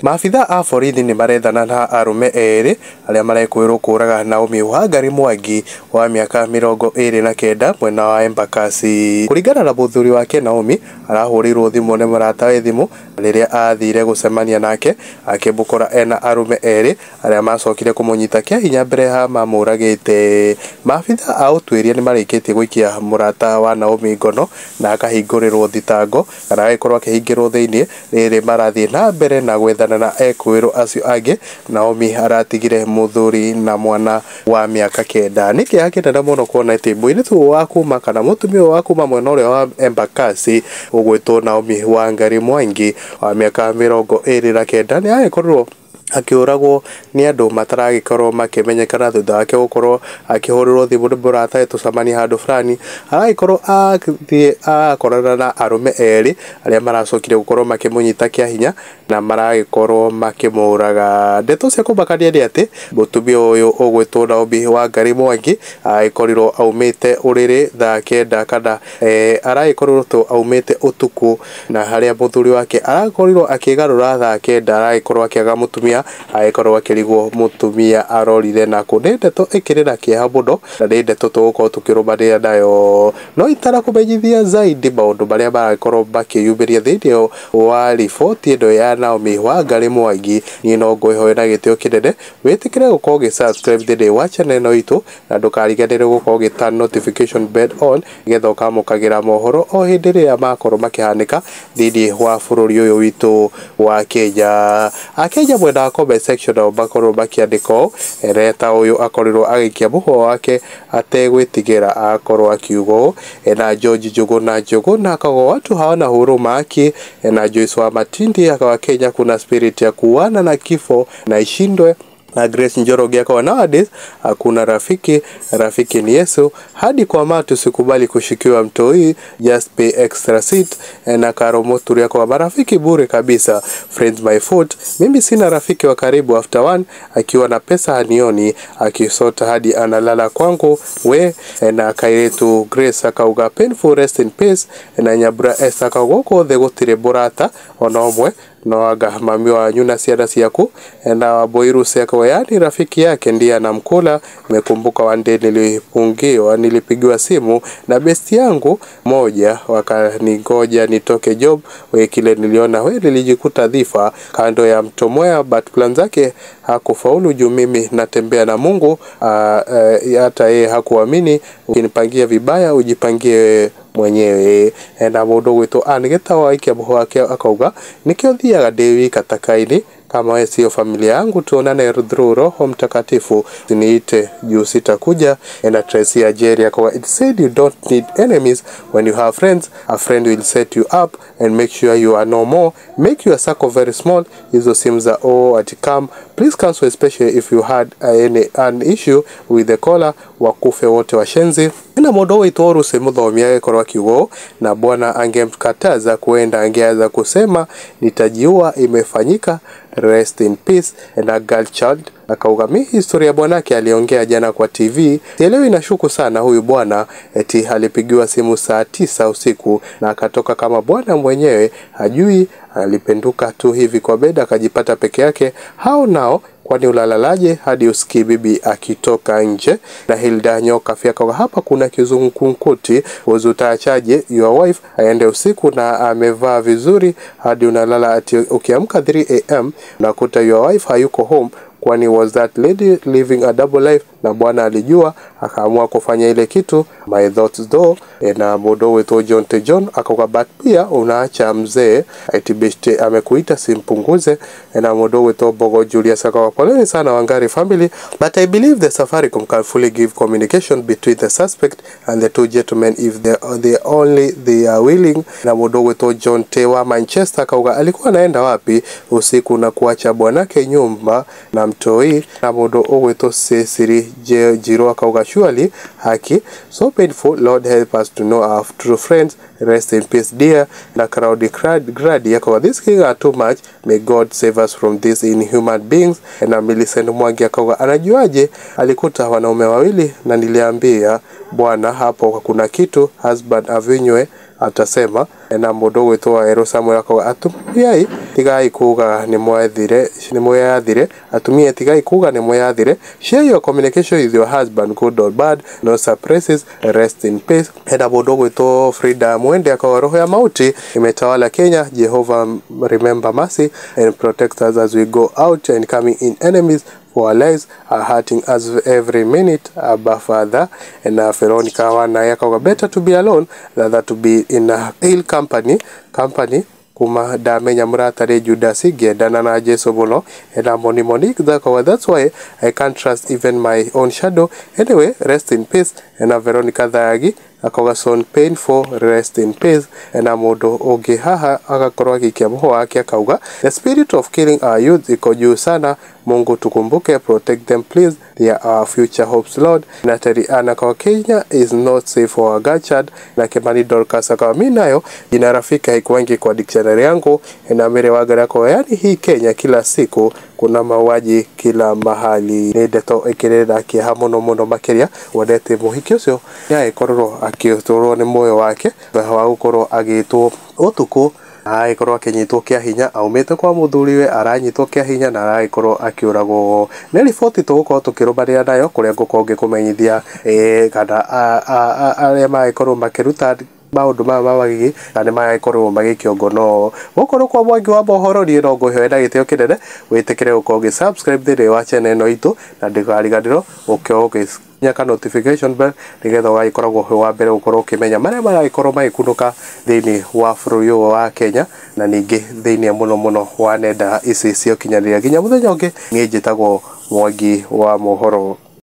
Maabitha a borithi nĩ marethana na arũme erĩ arĩa marekũĩrwo kũraga Naomi Wangari Mwangi wa mĩaka 29 mwena wa Embakasi. Kũringana na mũthuri wake Naomi, arahũrĩirwo thimũ nĩ mũratawe thimũ rĩrĩa athire gũcemania nake akĩmũkora ena arũme erĩ arĩa macokire kũmũnyita kĩa hinya mbere ya mamũragĩte. Maabitha a ũtuĩria nĩ marĩkĩtie gũikia mũrata wa Naomi ngono na akahingũrĩrwo thitango kana agĩkorwo akĩhingĩrwo thĩinĩ rĩrĩ marathiĩ na mbere na gwethana na ekũĩrwo acio angĩ. Naomi aratigire mũthuri na mwana wa mĩaka 9. Nĩ kĩeha kĩnene mũno kuona atĩ mũirĩtu wa kuma kana mũtumia wa kuma mwena ũrĩa wa Embakasi ũgwĩtwo Naomi Wangari Mwangi wa mĩaka 29 nĩ agĩkorirwo akĩũragwo nĩ andũ mataragĩkorwo makĩmenyekana thutha wake gũkorwo akĩhũrĩrwo thimũ nĩ mũratawe tũcemanie handũ fulani. Aragĩkorwo athiĩ akorana na arũme erĩ arĩa maracokire gũkorwo makĩmũnyita kĩa hinya na maragĩkorwo makĩmũraga. Ndeto cia kũmakania nĩ atĩ mũtumia ũyũ ũgwĩtwo Naomi Wangari Mwangi agĩkorirwo aumĩte ũrĩrĩ thaa 9 kana aragĩkorirwo tu aumĩte ũtukũ, na harĩa mũthuri wake arakorirwo akĩgarũra thaa 9 aragĩkorwo akĩaga mũtumia, agĩkorwo akĩrigwo mũtumia arorire nakũ. Nĩ ndeto ĩkĩrĩ na kĩeha mũno na nĩ ndeto tũgũkorwo tũkĩrũmanĩrĩra nayo, no itarakũmenyithia zaidi maũndũ marĩa maragĩkorwo makĩyumĩria thĩinĩ wa riboti ĩno ya Naomi Wangari Mwangi. Niĩ no ngwĩhoe na gĩtĩo kĩnene wĩtĩkĩre gũkorwo ũgĩ subscribe thĩinĩ wa channel ĩno itũ na ndũkariganĩrwo gũkorwo ũgĩ turn notification bell on nĩgetha ũkamũkagĩra mohoro o hĩndĩ ĩrĩa makorwo makĩhanĩka thĩinĩ wa bũrũri ũyũ witũ wa Kenya. Akenya mwena wa comment section nao makorwo makĩandĩka ũũ, Reta ũyũ akorirwo agĩikia mũhwa wake ategwĩtigĩra akorwo akiuga ũũ. Na George Njuguna Njuguna akauga watu hawana huruma aki. Na Joyce wa Matindi akawa Kenya kuna spirit ya kuana na kifo na ishindwe. Na Grace Njoroge akawa nowadays hakuna rafiki, rafiki ni Yesu, hadi kwa matu sikubali kushikiwa mtoi, just pay extra seat. Na Karo Muturi akawa marafiki bure kabisa, friends my foot, mimi sina rafiki wa karibu after one, akiwa na pesa hanioni, akisota hadi analala kwangu we. Na Kairetu Grace akauga painful rest in peace. Na Nyabura Esther akauga gũkũ thĩ gũtirĩ mũrata ona ũmwe no anga mami wanyu na ciana ciaku. Na Waboiru akauga yani rafiki yake ndiye anamkula. Nimekumbuka one day nilipungiwa, nilipigiwa simu na besti yangu moja, wakaningoja nitoke job. We kile niliona we nilijikuta dhifa kando ya mto Mwea, but plan zake hakufaulu juu mimi natembea na Mungu. Hata yeye hakuamini. Ukinipangia vibaya ujipangie mwenyewe. Na mũndũ gwĩtwo Ann Gĩtaũ aikia mũhwa wake akauga nĩkĩo thiaga ndĩ wika takaini, kama wewe sio familia yangu tuonane through Roho Mtakatifu, niite juu sitakuja. Na Tracy Algeria akawa it said you don't need enemies when you have friends, a friend will set you up and make sure you are no more, make your circle very small. Hizo simu za oh at come please cancel, especially if you had any an issue with the caller, wakufe wote washenzi. Na mũndũ witũ Ruse Mũthomi agĩkorwo akiuga na bwana angemkataza kuenda angeanza kusema nitajiua, imefanyika, rest in peace. Na girl child akauga mi historia bwanake aliongea jana kwa TV, sielewi, nashuku sana huyu bwana eti alipigiwa simu saa 9 usiku na akatoka kama bwana mwenyewe hajui, alipenduka tu hivi kwa beda akajipata peke yake. Hao nao kwani ulalalaje hadi usikii bibi akitoka nje? Na Hilda Nyoka akauga hapa kuna kizungumkuti, utaachaje your wife aende usiku na amevaa vizuri hadi unalala ati ukiamka 3 am unakuta your wife hayuko home, kwani was that lady living a double life? Na bwana alijua akaamua kufanya ile kitu. My thoughts though. Na mũndũ witũ John T John akauga but pia unaacha mzee ati beshte amekuita simpunguze. Na mũndũ witũ Bogo Julius akauga poleni sana Wangari family, but I believe the Safaricom can fully give communication between the suspect and the two gentlemen if they only they are willing. Na mũndũ witũ John T wa Manchester akauga alikuwa anaenda wapi usiku na kuacha bwanake nyumba na mtoi. Na mũndũ ũgwĩtwo Cecily Jiro akauga surely haki so painful, Lord help us to know our true friends, rest in peace dear. Na Crowdy Grady akauga this king are too much, may God save us from these inhuman beings. Na Millicent Mwangi akauga anajuaje alikuta wanaume wawili na niliambia bwana hapo kuna kitu, husband avinywe atasema. Na mũndũ ũgwĩtwo Ero Samuel akauga atumia tigai kuga nĩ mwethire nĩ mweyathire, atumia tigai kuga nĩ mweyathire, share your communication with your husband, good or bad, no surprises, rest in peace. Hena mũndũ ũgwĩtwo Frida Mwende akauga roho ya mauti imetawala Kenya, Jehovah remember mercy and protect us as we go out and coming in, enemies for our lives are hurting us every minute, Abba Father. Na Veronica Wana akauga better to be alone rather to be in a ill company kuma ndamenya mũratarĩ Judas ngĩendana na Jesu mũno. Ena Moni Monique akauga that's why I can't trust even my own shadow, anyway rest in peace. Ena Veronica Thayagi akauga so painful, rest in peace. Na mũndũ ũngĩ haha agakorwo agĩikia mũhũa wake akauga the spirit of killing our youth iko juu sana, Mungu tukumbuke, protect them please, they are our future hopes Lord. Na Terry Anna akauga Kenya is not safe for our girl child. Na Kimani Dorcas akauga mimi nayo jina rafiki haikuangi kwa dictionary yangu. Na Mary Wangari akauga yani hii Kenya kila siku kuna mauaji kila mahali. Nĩ ndeto ĩkĩrĩra kĩeha mũno mũno makĩria wendete mũhiki ũcio nĩagĩkorirwo akĩtũrwo nĩ muoyo wake thutha wa gũkorwo agĩtwo ũtukũ, aragĩkorwo akĩnyitwo kĩa hinya aumĩte kwa mũthuriwe, aranyitwo kĩa hinya na aragĩkorwo akĩũragwo. Nĩ riboti tũgũkorwo tũkĩrũmanĩrĩra nayo kũrĩa ngũkorwo ngĩkũmenyithia kana arĩa maragĩkorwo makĩruta maũndũ maya ma magigi na nĩ maragĩkorwo magĩikio ngono. Gũkũ nĩ kwa Mwangi wa mohoro, niĩ no ngũhoe na gĩtĩo kĩnene wĩtĩkĩre gũkorwo ũgĩ subscribe thĩinĩ wa channel ĩno itũ, na ndũkariganĩrwo gũkorwo ũgĩkinya ka notification bell nĩgetha ũgagĩkoragwo wĩ wa mbere gũkorwo ũkĩmenya marĩa maragĩkorwo magĩkunũka thĩinĩ wa bũrũri ũyũ wa Kenya, na ningĩ thĩinĩ mũno mũno wa nenda ici cia ũkinyanĩria. Nginya mũthenya ũngĩ, niĩ njĩtagwo Mwangi wa mohoro.